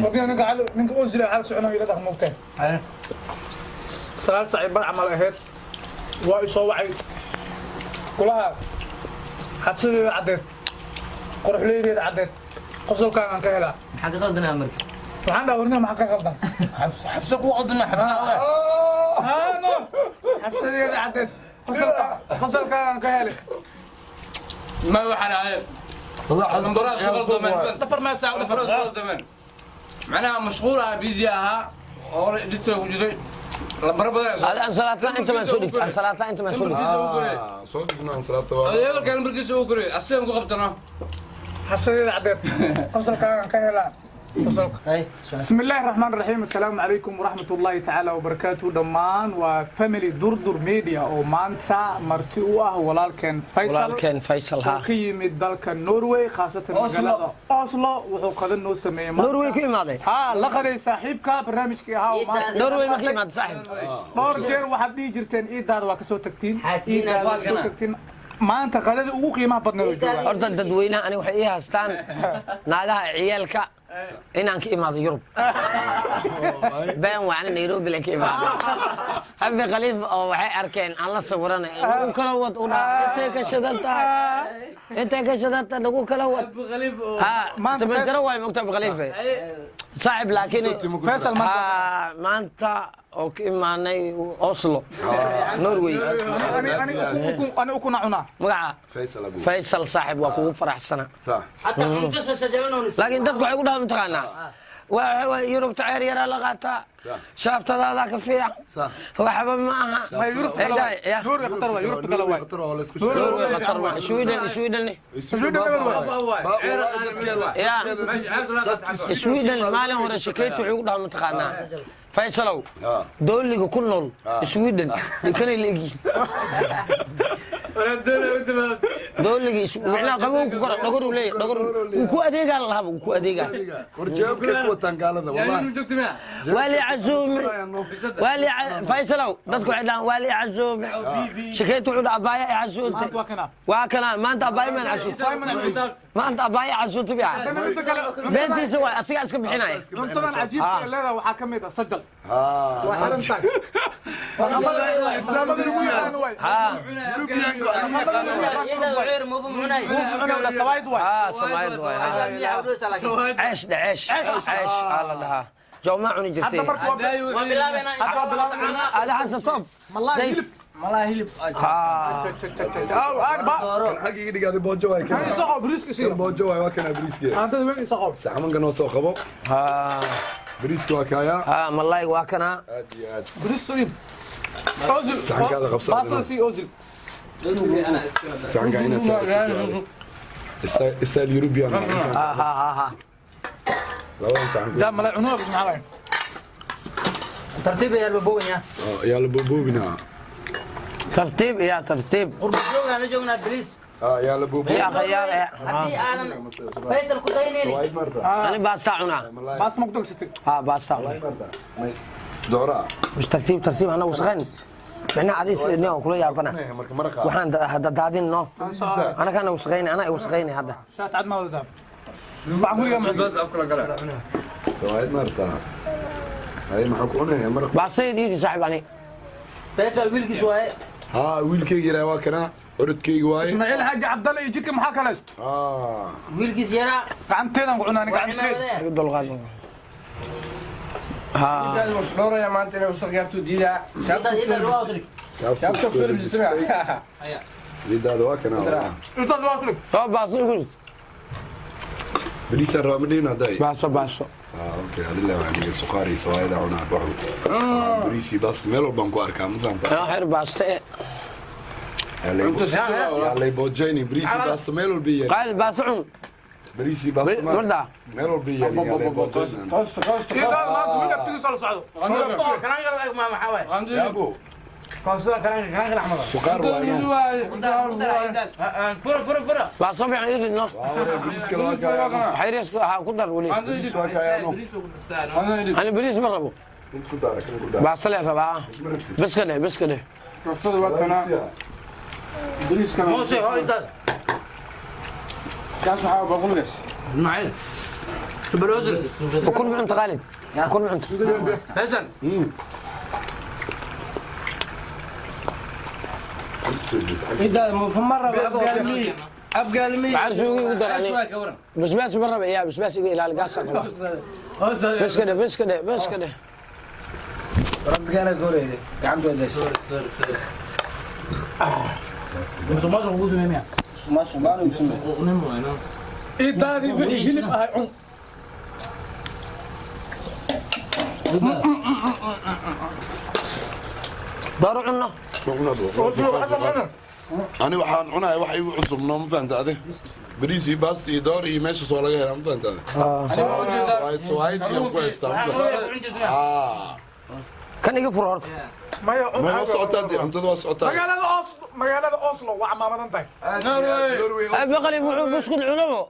Warkiina ninka ninka Ozil xal soconayo ila dhaqmo ogtahay. 9 saac bar camal ahayd waa i soo wacay, kulaha xabsadeeda caddeed, qoraxleydeeda caddeed, qosolkaan aan ka helaa. Maxaa ka qaldanaa marka? Waxaan dhaha, warnina maxaa ka qaldan? Xabse ku qaldama, xabse. Haa, no, xabsadeeda caddeed, qosolka qosolkaan aan ka helay. Ma waxaan ahay lambaraha isku qaldameen. Dhafar maad saac. Lambaraha isku qaldameen, macnaha mashquul ahaa, busy ahaa, hore editor ku jiray, lambaro badan. Adi ansalaatlaan inta maan soo dhigto, ansalaatlaan inta maan soo dhigto. Lambarkiisa uu koray. Soo dhigno ansalaata waa. Hebelka lambarkiisa uu koray, asigan ku qabtano. Xabsadeeda caddeed, qosolkaan aan ka helaa, qosolka. Hay su'aal. بسم الله الرحمن الرحيم، السلام عليكم ورحمة الله تعالى وبركاته. Dhammaan waa family Durdur Media oo maanta marti u ah walaalkeen Faysal. Walaalkeen Faysal. Oo ha ka yimid dalka Norway, khaasatan Oslo. magaalada Oslo. Wuxuu qadan noo sameeyey maanta. Norway ku imaaday. Ha la qaday saaxiibka barnaamijkii ahaa oo maanta. Norway ma ka imaaday, saaxib? Dhowr jeer waxaad dhihi jirteen iidaada waa kasoo tagtiin. Xaasiniin. Iidaada waa kasoo tagtiin. Maanta qadadii ugu qiimaha badneed oo joogaa. Horta dadweynaha aniga waxay ii haystaan naagaha ciyaalka inaan ka imaado Yurub. Been waa, ani Nairobi lan ka imaado. Habi Khaliif oo waxay arkeen aan la sawiranay, nagu kala wad u dhaa, intay ka shidan tahay, intay ka shidan tahay, nagu kala wad. Ha. Maanta Tabanjaro waay mogta Abi Khaliife saaxib, laakiin Faisal maanta ha maanta oo ka imaanay Oslo, Norway. Ani ukuna cunaa. Magaca? Faisal Abu. Faysal saaxib, waa kugu faraxsana. Sax. Xataa cunto sajalan. Laakiin dadku waxay ku dhahaan, mataqaanaa, waa Yurubta ceer yaraa la qaataa, shaaftadaadaa ka fiican. Sax. Waxba ma aha. Ma Yurubta kale waay. Ya. Norway khatar waay, Yurubta kale waay. Khatar waa la isku Norway khatar waa, Sweden, Sweden. Sweden nabad waay. Ya. Sweden maalin hore shekeyti wuxuu ku dhahaa, mataqaanaa, Faysalow, dooliga ku nool Sweden kanay la egyihiin dooliga, micnaha qabow ku kora, dhogor uu leeyahay, dhogor wuu ku adeegaa lahaba, wuu ku adeegaa. War jawaabkay ku wataan gaalada wallahi. Waa li casuume, waa li Faysalow, dadku waxay dhahaan waa li casuume. Shekeyti wuxuu dhahaa abbaaya i casuuntay. Maanta waa kana. Waa kana maanta, abbaaya maan casuuntay, maanta abbaaya casuuntay bica. Midda kale, beentiisa waay, asigaa iska bixinaya. Cuntadan cajiibka ay leedahay waxaa ka mid ah sajal. Waa xiran tahay. Islaamada lagu yaqaan waay. Ha. Cunaa sawaayid waay. Ha, samayd waay. Ceesh dhe, ceesh, ceesh aa la dhahaa, jawmaa cuni jirtay. Hadda marka waa hadda waa bilaabay. Ada xasan toob. Malaa hilib. Malaa hilib. Ha. Aan ba Dooro. Kan xagga iga dhigaaday boojo waay kan. Kan isoo qabo bariiska sii. Kan boojo waay, waa kana bariiske. Aantada weyn isoo qabo. Saxamanka noo soo qabo. Ha. Bariiska waa kaaya. Ha, malaay waa kana. Aad iyo aad. Bariis soo iib. Ozil. Saxankaada qabso. Baastada sii Ozil. Saxanka inaad saarto. Style European. Ha ha ha ha. Labadan saxan. Daa malay cunuga maxaa waay? Tartiib ayaa la boobaya. Yaa la boobinaa. Tartiib ya tartiib. Qurba joogaan la joognaa, please. Yaa la boobinaa. Ya khayaar eh. Haddii aadan Faysal ku daynaynin. Sawaayid marta. Ani baasta cunaa. Baas ma ku tagsatay? Ha, baasta cunaa. Marta. Doora. Bas tartiib tartiib, hana wasaqayn, micnaha adiis nin oo kula yaabana. Marka maraqa. Waxaan hadda daadin no ana kana wasaqaynay, ana wasaqaynay hadda. Shaat cad ma wada daaf. Waxaan guriga ma. Sawaayid marta. Ay maxaa ku cunaya maraq? Baasta dhiidi saaxib ani. Faysal wiilkiis waaye. Ha, wiilkayga yaraa waa kana, orodkayga waaye. Ismaaciil Xaaji Cabdalle iyo jidka maxaa kala haysto? Wiilkiis yaraa. Gacanteedaan ku cunaa ani, gacanteed. Igu dulqaad ha. Dhowraya maanta inay wasaq gaarto diidaa. Lidaada waa kana. Intaas waa tiri. Soo baasto igu. Bariisaan rabaa, ma dhihin hadday. Baasto, baasto. Okay, adila waxaan dhiga suqaar iyo sawaayada cunaa baxu. Bariis iyo baasto meel walbaan ku arkaa, ma fahamtaa? Yaa xir baasto eh. Yaa lay boojaynin, bariis iyo baasto meel walba yaal. Qaali baasto cun. Bariis iyo baasto marda. Meel walba yaal, yaa lay boojaynin. Iidaada maanta wiil abtigiisa la socdo. Yaabo. Suqaar waayo. Baasto fiican ii ridno. Bariiska waa kayaano. Xayriska ha ku dar weli. Bariis waa kayaano. Ani bariis ma rabo. Mid ku dara, kan ku dara. Baasto lee rabaa. Bas ka dheh, bas ka dheh. Moose hoo intaas. Ismaaciil. Super Ozil. Ukun ma cunta Khaalid? Ukun ma cunta? Faisal. إذا في مرة أبقى أبقى المي Maxaa suugo igu dar ani? شوي كورن Basbaas ma raba yaa basbaas iga ilaali gaas qaba. Bas ka dheh, bas ka dheh, bas ka dheh. رد كان كوري قعدت ولا Sorry, sorry, sorry. Musuqmaasuq ugu sameey miya? ما سبحانه وتعالى Musuqnimo waay, no? Iidaadii wixii hilib ahay cun. Dooro cunno. Ani waxaan cunahay wax igu cusub noo ma fahanta ade bariis iyo baasta iyo door iyo meesha soo laga helaa ma fahanta ade sawaayid iyo ku haystaa ma fahanta aa Kan iga fur horta. Maya cun. Ma socotaa dee cuntada waa socotaa. Magaalada Oslo, magaalada Oslo waa camaamadan tahay. Norway. Abi Khaliif wuxuu buskud cunabo.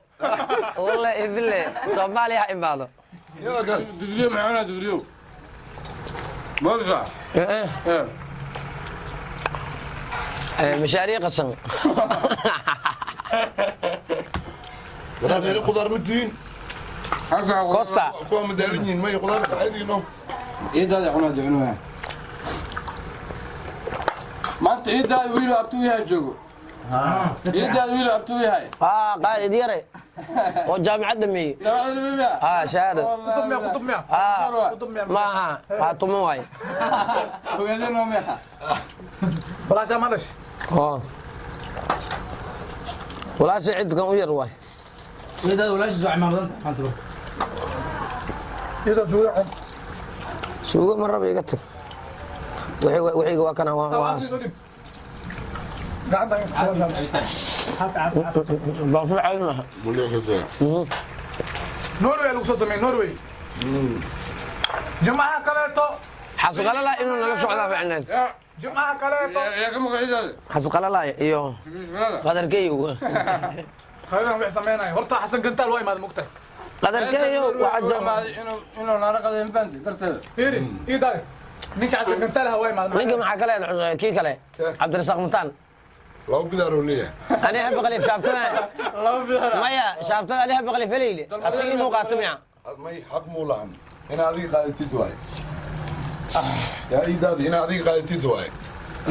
Wallahi bille Soomaaliya ha imaado. Yaa gaas دقريو معنا دقريو بوزع Eh, eh, mashaariic qasan. Walaal meelo qudaar ma tihiin. Costa. Kuwa ma daaran yihiin may qudaarta caadiga no. إيه ده عنا دعنوها ما أنت إيه ده ويلو أبتوي هاي جوجو إيه ده ويلو أبتوي هاي Ah, qaa'id yare. Oo jaamicad dhameeyey. سمعت اللي Ah, shahaado. Qudub miya, qudub miya? Ah, Qudub miya? ma aha. Waa tumo waay. وقاعدين ميها Walaashaa ma dhashay? Oo. Walaasha cidkan u yar waay. Iidaada walaashiis waa cimaamadan tahay maanta bro. Iyadoo suugo cun. Suugo ma raba iga tag. Wixiga waa kana waa waa. Gacanta Caafi, caafi. Baafu caadi maaha. Norway lagu soo sameeyey, Norway. Jimcaha kaleeto, Xasqalala inuu nala socdaa fiicneed. jimcaha kaleeto. يا كم قاعد Xasqalala iyo qadarkeeyo. Khayran wixii sameynaya. Horta Xasan Gantaal waa imaada mugtahay. Qadarkeeyo waxaa jira إنه نار قد ينفنتي درته Fiiri, iidaadi. Ninka Xasan Gantaal ah waa imaada. Ninka maxaa kale kii kale Cabdirasaaq Mutaan. Laba bidaar oo leeyahay. Ani Habi Khaliif shaabtada. Maya shaabtada ani Habi Khaliif helayli. Asiga inuu qaato miya? May xaq muu lahan in adiga qaadatid waaye yaa iidaadi in adiga qaadatid waaye.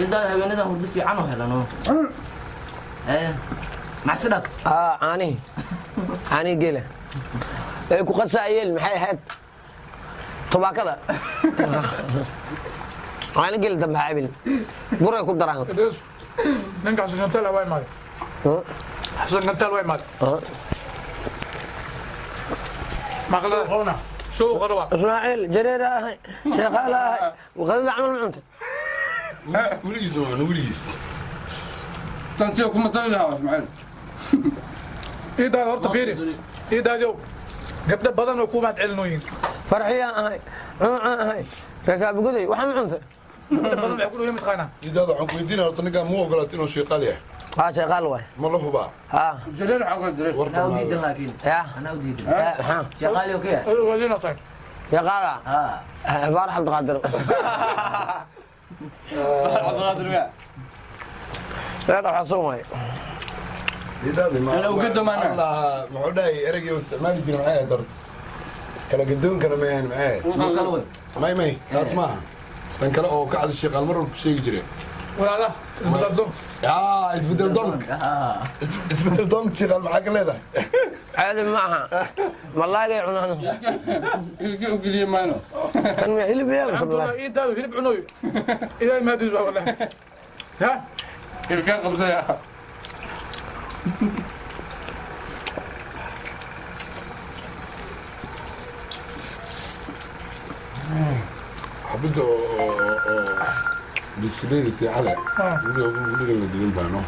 Iidaada habeenadan hurdo fiican oo helano. Maxaa si dhaaftay? Ah, caanihi. Caanihi geela. Ee ku qasaayeen maxay ahayd? Tubaakada. Caani geela dambe ha cabin. Buray ku daraan. Ninka Xasan Gantaal ah waa imaada. Xasan Gantaal waa imaada. Maqlada. Suuqa raba. Ismaaciil jareera ahay, sheekhaala ahay. Qadada camal ma cunta. Weligiis waan weligiis. تنتيو كم تقولها اسماعيل Iidaadi horta fiiri. Iidaadi gabdho badan oo ku mahad celinooyin. Farxiya ahay, cuuca ahay, rakaab guday, waxa ma cunta. Gabdho badan waxay ku dhaweyn mataqaanaa. Iidaada waxaan ku weydiinaya horta ninkaan muu ogolaat inuu shiiqaal yahay? Ah, sheekhaal waay. Ma la hubaa? Ah, جرير حق جرير Warka Anaa u diidan laakiin. ya. Anaa u diidan. Maxaa? Shaqaali oo kaya? Wadiina tahay. Sheekhaala. Haa. Baar Cabdiqaadir. عبد القادر ويا Reer xasan waay. Iidaadi ma Ana u gado maana. Allah muxuu dhahay ereyga uu isticmaali jiray maxay ahayd horta kala gadoonkana ma ahayn maxay ahayd? Noo kala wad. May taas maaha tan kale oo ka cadi shiiqaal mar walba sheegi jiray. Walaalaha, isbedel doon. Aa isbedel doonk. Haa. Isbedel doonk shiiqaal maxaa ka leedahay? Caadi ma aha. Malaagay cunaan. قلي مانو Kan ma hilib yaa mise malaay? Iidaadu hilib cunoy. Ilaahay mahadiis baa wallahi. Ya? كان قبضه يا Xabadda oo oo dugsideeda fiicale guriga la dilin baano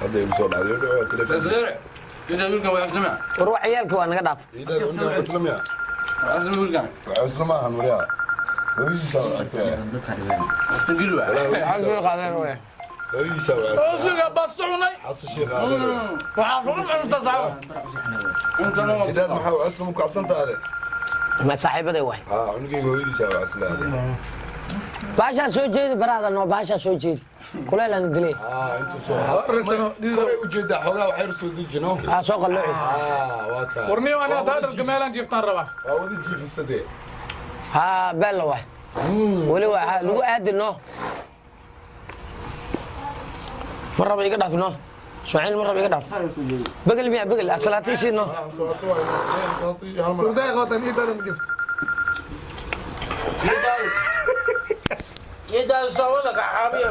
hadda igu soo dhacday dhaco telefoon. صغير إذا ولك وعسلمة War wax ciyaalka waa naga dhaaf. Iidaada cunta waa isla miya? وعسلمة ولك Waa isla maahan waryaa hooyadiisa waa cusla. استنقلوا Maxaa soo qaadeen way? Hooyadiisa waa Oosiga baasto cunay. xasan sheekh aadan. Waxaa lagu cunta saxaabo. انت لو Iidaad maxaa waa isla mu kacsan taade? Ma saaxiibaday waay. Haa cunugayga hooyadiisa waa isla aade. Baashaa soo jeedi baraada noo baashaa soo jeedi. Kuleel aan dilay. Intuu soo koray ujeedaa xoogaa waxay soo dejino. Soo qallooci. Waa kaa. Warniyo anaa daadharka meelaan jiiftaan rabaa. Waa wada jiifisadee. Haa bella waay. Weli waa lagu aadino. Ma raba iga dhaaf no. Ismaaciil ma raba iga dhaaf. Begel miya begel asalaatiisii no. Hurday qootan ii daadhan jiifto. Ciidaada soo wada kacaabiya.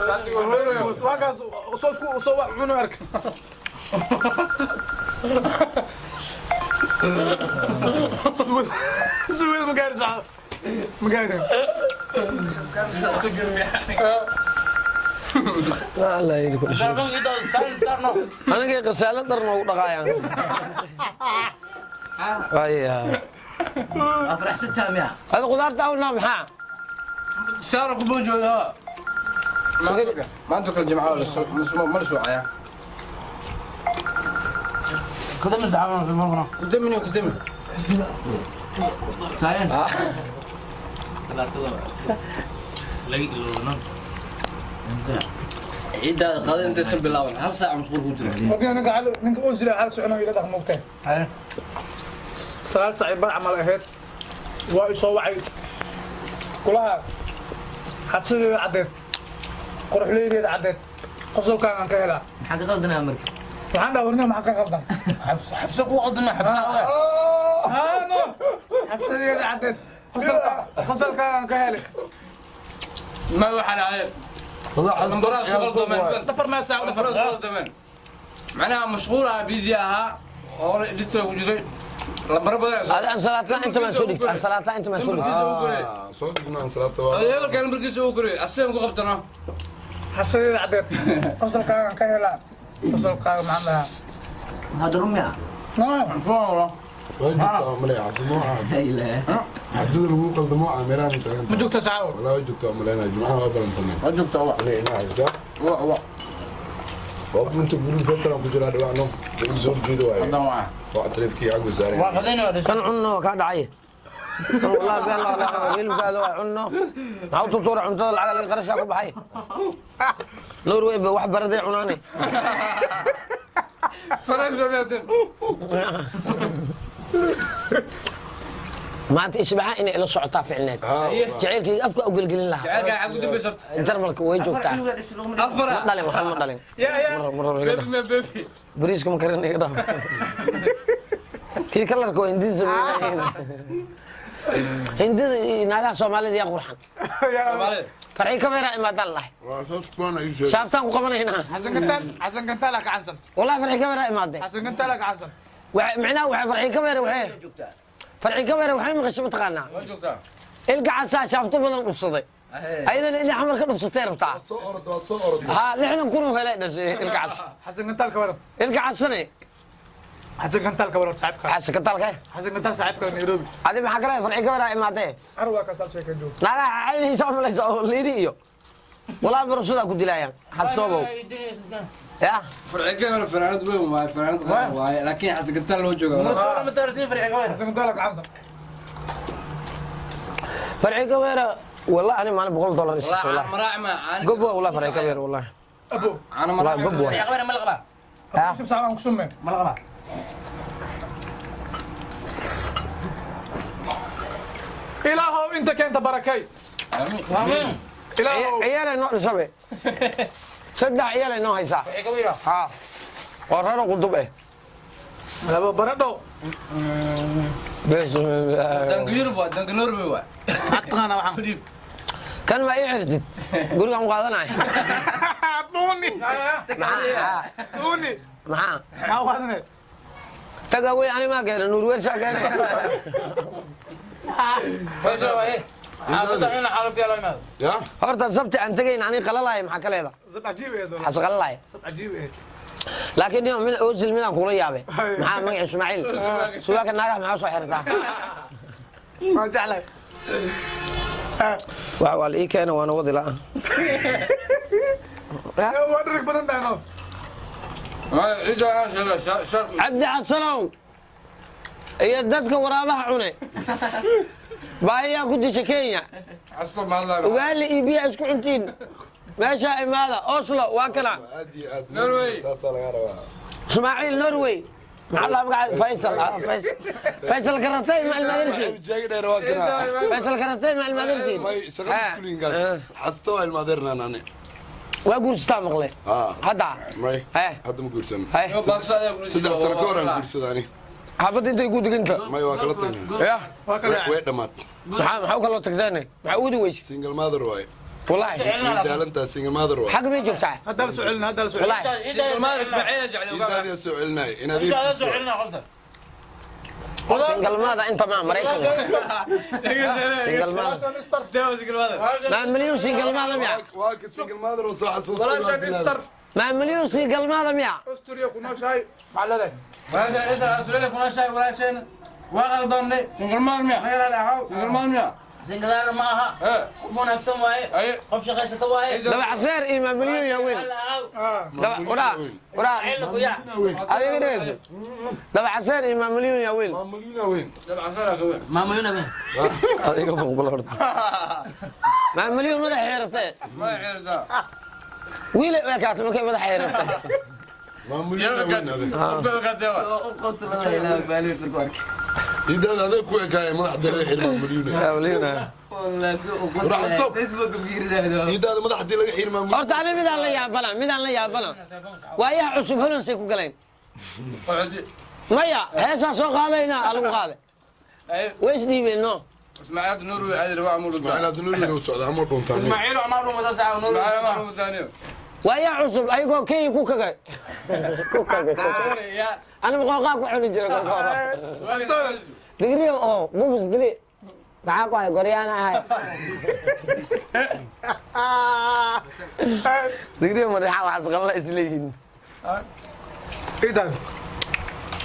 Waakaas soo isku soo wax cunu arka. Suwada ma gaari sax. Ma gaari. Allah yidhi. Ciidaada saar saarno. Anigay qasaalad dhar noogu dhaqaayaan. Waya. Waa faraxsantahay miya? Hada qudaarta awlnaa maxaa? Saara ku boojooda. Maanta kale jimcaha la ma la soo caya. Kudami saxaabana markana. Kudamini kudami. Science. Ciidaada qada intaysan bilaaban hal saac mashquul ku jira. Markii ninka hal ninka uu sira hal socono ila dhaq moogtay. 9 saac bar camal ahayd. Waa i soo wacay. Kulaha xabsideeda caddeed. Quruxleydeeda caddeed. Qosolkaan aan ka helaa. Maxaa ka qaldanaa marka? Waxaan dhahaa warniyo maxaa ka qaldan? Xabsa ku qaldana xabsa. No. Xabsideeda caddeed. Qosolkaan aan ka helay. Ma waxaa dhacay lambaraha isku qaldameen. Dhafar maad saac dhafar. Lambaraha isku qaldameen. Macnaha mashquul ahaa busy ahaa oo editor ku jiray. Lambaro badan. Hada ansalaata inta ma soo dhigto. Ansalaata inta ma soo dhigto. Soo dhigno ansalaata waa. Hebelka lambarkiisa uu koray asiga ku qabtana. Xabsideeda caddeed. Qosolkaan aan ka helaa. Qosolkaan maxaan dhahaa? Maxaa darum miya? No. Waa joogtaa malay xabsida La ilaaha. Xabsida lagu qaldamo aamiraan taagan. Ma joogtaa saacawo? Walaa waa joogtaa malaynaa jimcaha waa balansanay. Waa joogtaa waa. Inay ina haysaa. Waa waa. Waa inta guriga fasalan ku jiraa dhawacno. Lagu soo jeedo waaye. Hadan waa. Waa taleefkii xaggu saaran. Waa qadayna waa Kan cunno kaa dhacay. Wallahi bella wala hilibkaada waa cunno. Maxaa u tutuura cuntada lacag laga qarashaa ku baxay. Norway ba wax baraday cunaanay. Faraj rabaatin. Maanta isbaxa inay ila socotaa ficneed. Jacaylkayga afka u gelgelin lahaa. Jacaylka xaggu dambaysa. Jarmalka way joogtaa. Afar. Ma dhalin waxaan ma dhalin. Ya ya. Mar Baby ma baby. Bariiska ma karin iga dhaaf. Kii kalarka waa hindida sameynayeen. Hindida iyo naagaha Soomaalida yaa qurxan. Soomaalida. Farxi kamera imaadaan lahay. Waa saas kuwana ii sheeg. Shaaftaan ku qabanaynaa. Xasan Gantaal, Xasan Gantaal ka cansan. Wallahi farxi kamera imaadeen. Xasan Gantaal ka cansan. Macnaha waxay farxi kamera waxay farxi kamera waxay maqashay mataqaanaa. Waa joogtaa. Ilka casaa shaafto badan dhufsaday. Ayadana ilaa xamar ka dhufsatay rabtaa. Soo orod waa soo orod. Haa 60,000 uu helay dhashay ilka cas. Xasan Gantaal ka waran. Ilka casane. Xasan Gantaal ka waran saaxiibka. Xasan Gantaalka. Xasan Gantaal saaxiibka Nairobi. Adi maxaa kale farxi kamera imaadeen. Arwaa ka sal sheekay joog. Naagaha caynaysa oo malaysa oo liidi iyo. Wallahi barashada ku dilayaan. Xasoobow. Ya. Farxi kamera fanaanad weyn waaye fanaanad qaran waaye laakiin Xasan Gantaal loo joogaa. Xasan Gantaal ka cansan. Farxi kamera wallahi ani maalin $100 is Wallahi wallahi. maraac ma aan. Gob wallahi farxi kamera wallahi. Abo. Ana Wallahi maraac. gob waay. Ha. Shub saacan ku sumee. Ma la qabaa? Ilaahow inta keenta barakay. Amiin. Ilaahow. Ciyaal ay noo dhishabe. 3 ciyaal ay noo haysaa. Ha. Oo reer qudub eh. Laba baradho. Bismillah. Danka Yurub waa danka Norway waa. Maxaad taqaanaa waxaan? Kan ma ii xirtid. Gurigaan u qaadanaya. Dhuuni. Maxaa? Dhuuni. Maxaa? Maxaa u qaadanay? Taga wey ani maa keenay Nuur Weershaa keenay. Faysal waaye. Xaafadda in xaraf yalo imaado. Ya. Horta sabti aan tagayn ani qalalaay maxaa ka leedahay? Sab cajiib eh. Xas qalalaay. Sab cajiib eh. Laakiin nin min Ozil midaan kula yaabay. Maxaa magac Ismaaciil? Suwaaka naagaha maxaa soo xirtaa? Waan jeclahay. Waxa waa la ii keenay waana wadi la'aan. Waa dhirig badan tahay no. Ma ida aan sheega shar. Cabdi Xasanow iyo dadka waraabaha cune. Baahiyaa ku disha Kenya. Xasan ma hadlaa. Ugaali iyo biyaha isku cuntiin. Meesha imaada Oslo waa kana. Aad iyo aad. Norway. Saasaa laga rabaa. Ismaaciil Norway. Maxaa la magaca Faisal Faisal karatay ma ilmaadirtiin. Jeega dheer waa kana. Faisal karatay ma ilmaadirtiin. May shaqada iskuulinkaas. Xasto waa ilmaadeernaan ani. Waa guursataa maqle. Hadda. May. Hadda ma guursan. 3 sano ka hor aan guursaday ani. Xabad intay ku deginta. May waa kala tagnay. Ya. Way dhamaat. Maxaa u kala tagteen? Maxaa ugu weysay? Single mother waay. Wallahi. Daalantaa single mother waay. Xag bay joogtaa. Hadda la soo celina, hadda la soo celina. Wallahi. Single mother Ismaaciil jecel ogaa. Soo celinay inaad inta soo celina qofta. Single mother inta ma Mareykanka. Single mother. Ma milyan single mother miya? Waa ka single mother oo soo xasuustay. Walaashaan istar. Ma milyan single mother miya? Austria ku nooshahay macallada. Walaashaan istar Australia ku nooshahay walaashaan waa qaldoonay. Single mother miya? Single mother miya? Single ma aha. Qof wanaagsan waaye. Qof shaqaysata waaye. Daba caseer iyo ma milyan ya weyn. Daba ora ora. Adiga dhegeyso. Daba caseer iyo ma milyan ya weyn. Ma milyan weyn. Daba caseer ka weyn. Ma milyan weyn. Adiga boqol horta. Ma milyan madax xeeratay. Ma xeertaa. Wiil way ka markay madax xeeratay. Ma milyan weyn adiga. Qofka ka dewa. Oo qosla ilaa baaliyo ku ark. Idaad adeeg ku ekaay madax dalaga xirma milyan. Ya milyan. Wallahi soo qosla. Facebook fiirinayo. Idaad madax dalaga xirma milyan. Horta ani midaan la yaabana. Waayaha cusub holan say ku galeen. Maya heesa soo qaadayna alagu qaaday. Way isdhiibeen no. Ismaaciil Norway aad raba amul Ismaaciil Norway uu socdaa ama dhuntaa. Ismaaciil ama dhuntaa sax Norway. Ismaaciil ama dhuntaa. Waayaha cusub ayagoo Kenya ku kagay. Ku kagay. Ana maqooqaa ku cuni jiray kolkooda. Digriyo oo bubus dili. Maxaa ku hay goryaan ahay. Digriyo madaxa waxaas qalla isleeyihiin. Idan.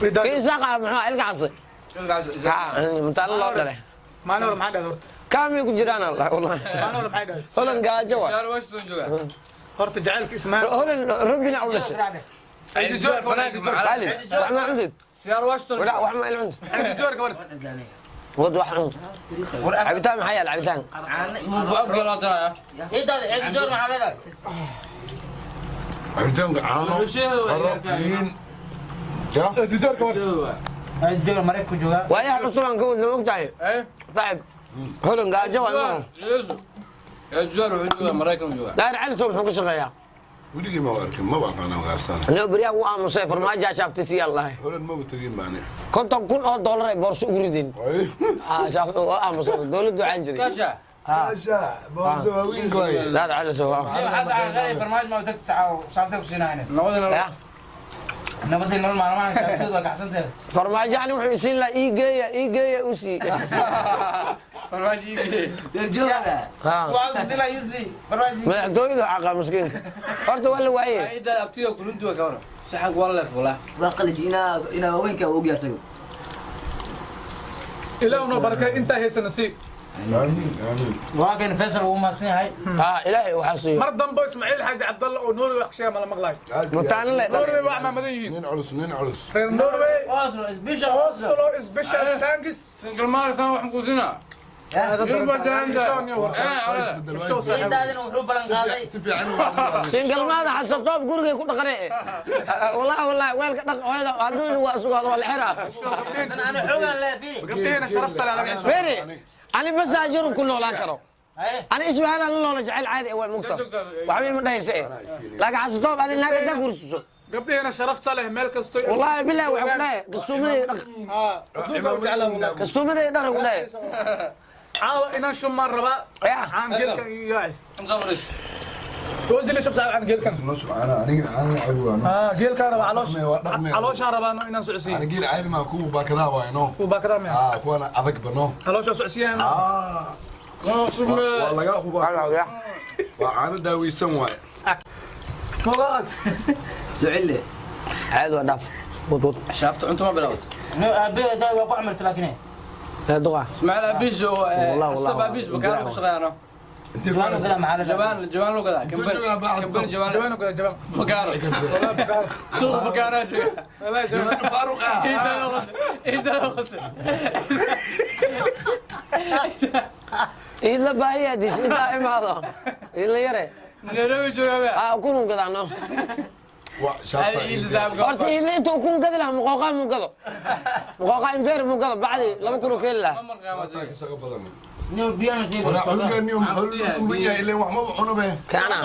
Idan. Kii saqa maxaa ilka casay? Ilka casay. Mataal loo dhalay. Maalin hore maxaa dhahday horta? Kaamay ku jiraan Allah wallahi. Maalin hore maxaa dhahday? Holan gaajo waa. Yaar Washington jooga. Horta jacaylka Ismaaciil. Holan rabbina u dhashay. Ciidijoor fanaanka macallin. Wax ma cundid? Siyaar Washington. Wala wax ma il cundid. Ciidijoor gabar. Wad wax cund. Cabitaan maxaa yaal cabitaan? Muu abgal adaa. Idaad ciidijoor maxaa leedahay? Cabitaanka caano. Liin. Ya. Ciidijoor gabar. Ciidijoor Mareykanka jooga. Waayaha cusub aan ka wadna mogtahay. Saaxib. Holan gaajo waa ma. Ciidijoor wuxuu joogaa Mareykanka joogaa. Daar cali soo muxuu ka shaqeeyaa? Weligii ma arkin ma aqaan gaarsan. Anoo beriyaa wuu aamusay farmaajo shaaftay si Allah. Holan ma tagin maane. $50,000 oo dollar ay boorso ugu rideen. Shaaf oo aamusay dawladdu waxaan jiray. Kaasha. Kaasha boorso waaweyn gooy. Daar cali soo. Waxaa qaaday farmaajo ma tagtay saacad shaaftay ku siinaayeen. Nabadina. Nabadina nolol maalmahan shaaftay waa kacsanteed. Farmaajo ani wuxuu isiin lahaa ii geeya u sii. Farmaajo ii geeya. Darjoogana. Waa ku siilaa ii sii. Farmaajo. Madaxtooyadu xaqa miskiinka. Horta waa la waayay. Ciidaad abtiga kuluntu waa ka waran. Saxanku waa la leef walaa. Waa qalaj inaa waaweynka og yahay asaga. Ilaahu noo barakay intaa haysana sii. Amiin amiin. Waa kan Faisal uu maasan yahay. Ilaahay waxa siiyo. Mar dambe Ismaaciil Xaaji Cabdalla oo Norway wax ka sheegay ma la maqlaay. Mutaana le. Norway wax ma madan yihiin. Nin culus nin culus. Reer Norway. Oslo special Oslo special thanks. Single mother san wax muqusina. Idaadina wuxuu balan qaaday. Single mother xasatoob gurigay ku dhaqanay. Wallahi wallahi weelka dhaq hooyada hadduu waa sugaad waa la xiraa. Ana xoogan leh fiiri. Gabdhahena sharafta leh laga cesho. Fiiri. Ani bas ajurub ku noolaan karo. Ani isbahan la noola jecel caadi way mugta. Waxba ma dhahaysa. Laakiin xasatoob adin naaga da gursiso. Gabdhahena sharafta leh meel kasto. Wallahi billahi waxa ku dhahay kasuumaday dhaq. Kasuumaday dhaq ku dhahay. Caawa inaan shumaan rabaa. Aan geelkan iyo yaay. Msafrish. Goosili shubta aan geelkan. Aniga aan cabuano. Geelkan rabaa caloosh. Calooshaan rabaa inaan socodsiiyo. Aniga geel caadi ma ku baakadaa waay no. Ku baakadaa ma. Kuwana adag bano. Calooshaan socodsiiyaan. Waa laga hubaa. Waa caano daaweysan waay. Mogaad. Socille. Caadi waa dhaaf. Wad wad. Shaafta cunto ma bilawd. No aabe daa waa ku camirta laakiin. Duqa. Ismaaciil abiis oo والله abiis bakaar ku shaqeeyano. Jawaan u gadaa maxaa jawaan jawaan loo gadaa kambar jawaan jawaan u gadaa jawaan bakaar والله bakaar suuq bakaar jooga والله jawaan faaruq ah inta qas إلا باهية ديش إنت إمارة إلا يرى Nairobi joogaa. Ah, ukun uu gadaa no. Waa shaabta. Horta iidle inta ukun gadi lahaa muqooqaa muu gado. Muqooqaa imbeer muu gado bacdi 2000 oo keeni lahaa. Shaqo badan. Niyo biyana sii. Walaa cunugan niyo muxuu u yahay ileen wax maba cuno be. Kaana.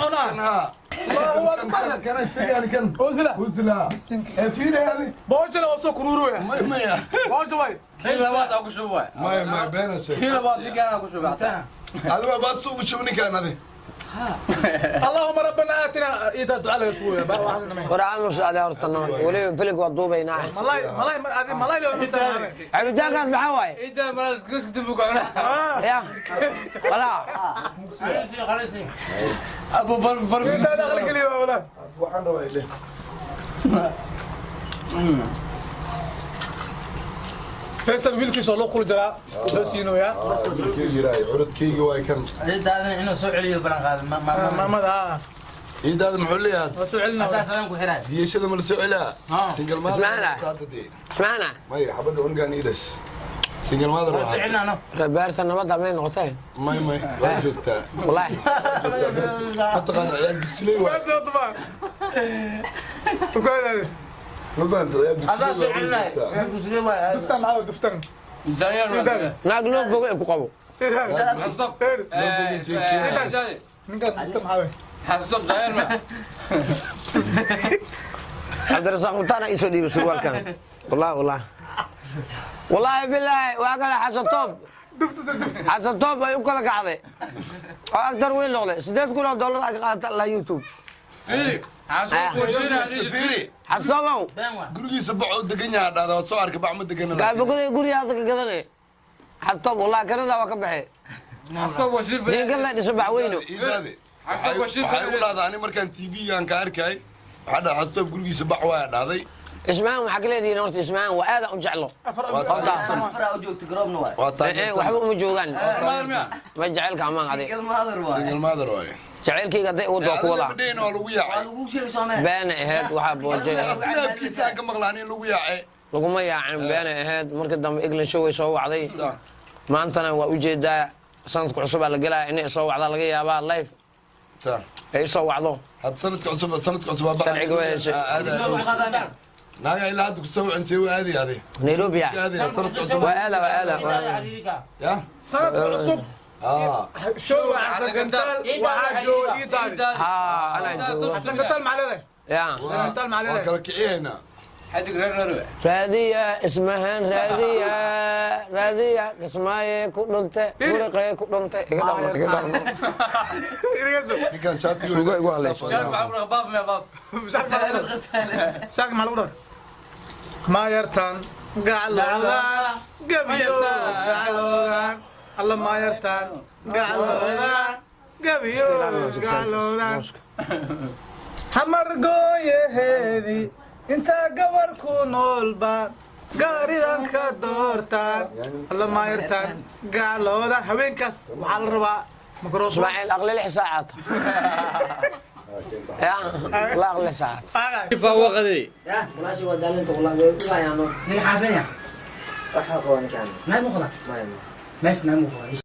Kan kan isagaan kan. Hosla. Husla. Ee fiiri hadi. Boojana oo soo kuruuruya. May maya. Boojo way. Kii labaad aa ku shubay. May may beena sheeg. Kii labaad ninkaan aa ku shubay xataa. Adiga baas ugu shub ninkaan adi. اللهم ربنا آتنا إذا دعاء لك سويا War aamus ade horta no. Weliba filig waa duubaynaa. ملاي ملاي ملاي لو Cabitaankaas maxaa waaye? Inta maras goska dib u kacuna. Ya. Walaa. Khalisi khalisi. Abu bar bar. إنت دخل كلي ولا Waxaan rabaa ile. فيصل ويلكي soo loo kula jiraa soo siinoyaa Wiilkayga yiraay curadkayga waay kan. Ciidaadana inuu soo celiyo balan qaado. Ma ma ma. maamada Iidaada muxuu leeyahay? waa soo celinaa Asaas aan ku xiraa. Diyashada ma la soo celaa? Single mother. Ismaana. Ismaana. May xabadda cunugan ii dhash. Single mother Soo waa. celinaa no. Beerta nabadda may noqotay. May may waa joogtaa. Wallaahi. Ma taqaana ciyaal dugsiley waay. Ma fahamta ciyaal Asaas soo dugsiley celinaa. waa. Ku soo waay. duftan maxaa duftan Daanyeer waa. Naag loo bogo ee ku qabo. Xasab. ninkaas duftan maxaa wey Xasab daanyeer ma. Cabdirasaaq mutaana ii soo dhiibay surwaalkan. Wallaahi wallaahi. Wallaahi billaahi waa kale Xasan Toob. Xasan Toob ay u kala kacday. Oo agtar weyn noqday. $8,000 oo ay ka qaadata la YouTube. Fiiri. Xasab washiina. Fiiri. Xasan Toobow. Been waa. Gurigiisa bac oo degan yahaa dhahda waa soo arkay bac ma degana. Gaalbogoley guriga hadda ka gadanay. Xasan Toob wallaahi Kanada waa ka baxay. Xasab washiir. Jiingad la dhiso bacweyno. Iidaade. Xasab washiir. Waxay u dhahdaa ani markaan TV-gaan ka arkay waxaa dhahay Xasab gurigiisa bac waa dhahday. Ismaan waxaa ka leedihiin horta ismaan waa aad aan u jeclo. Waa taageersan. Fara u joogto garoobna waay. Waa taageersan. Waxba uma joogaan. Mother miya. Ma jacaylka amaan adig. Single mother waay. Single mother waaye. Jacaylkayga hadday ugu doo ku wadaa. Adiga badheen waa lagu Waa yaacay. lagu sheegay Soomaali. Beena ahayd waxaa boojay. Asiga afkiisa aan ka maqlaan in lagu yaacay. Laguma yaacin beena ahayd marka dambe England show way soo wacday. Sax. Maantana waa ujeedaa sanadka cusub aa la gelaya inay soo wacdaa laga yaabaa live Sax. ay soo wacdo. Had sanadka cusub sanadka cusub waa bac. Sharciga waa heshay. Naaga ilaa hadda ku soo wacansay waa aadi adi. Nairobi ah. Aadi sanadka cusub. Waa aada waa aada. Ya? sanadka cusub Ah. show xasan gantaal waxaa jooga ii daadi Haa anaa joogo. xasan gantaal maxaa leedahay Ya. xasan gantaal maxaa Waa leedahay kala kiciyeynaa. Xadig reer reer. Raadiya ismahan raadiya raadiya kismaaye ku dhunte muriqee ku dhunte iga dhaqmo iga dhaqmo. Ninkan shaatiga. Suugo igu hadlayso. Shaar maxaa ku dhaqa baaf miya baaf. shaak maxaa lagu dhaq ma yartaan gacloodan gabiyo gacloodan alla ma yartaan gacloodan gabiyo gacloodan hamar gooyaheedii intaa gabar ku noolba gaaridan ka doortaan alla ma yartaan gacloodan haweenkaas waxaa la rabaa mikrofon Ismaaciil aqli 6 saacaad. Ya la aqli 6 saacaad. Kifaa waqdi. Ya. Walaashii waa daalinta wallahi way u hayaano. Nin xasan ya. Waxa qaban kan. Naay muuqda. May. Mees naay muuqda.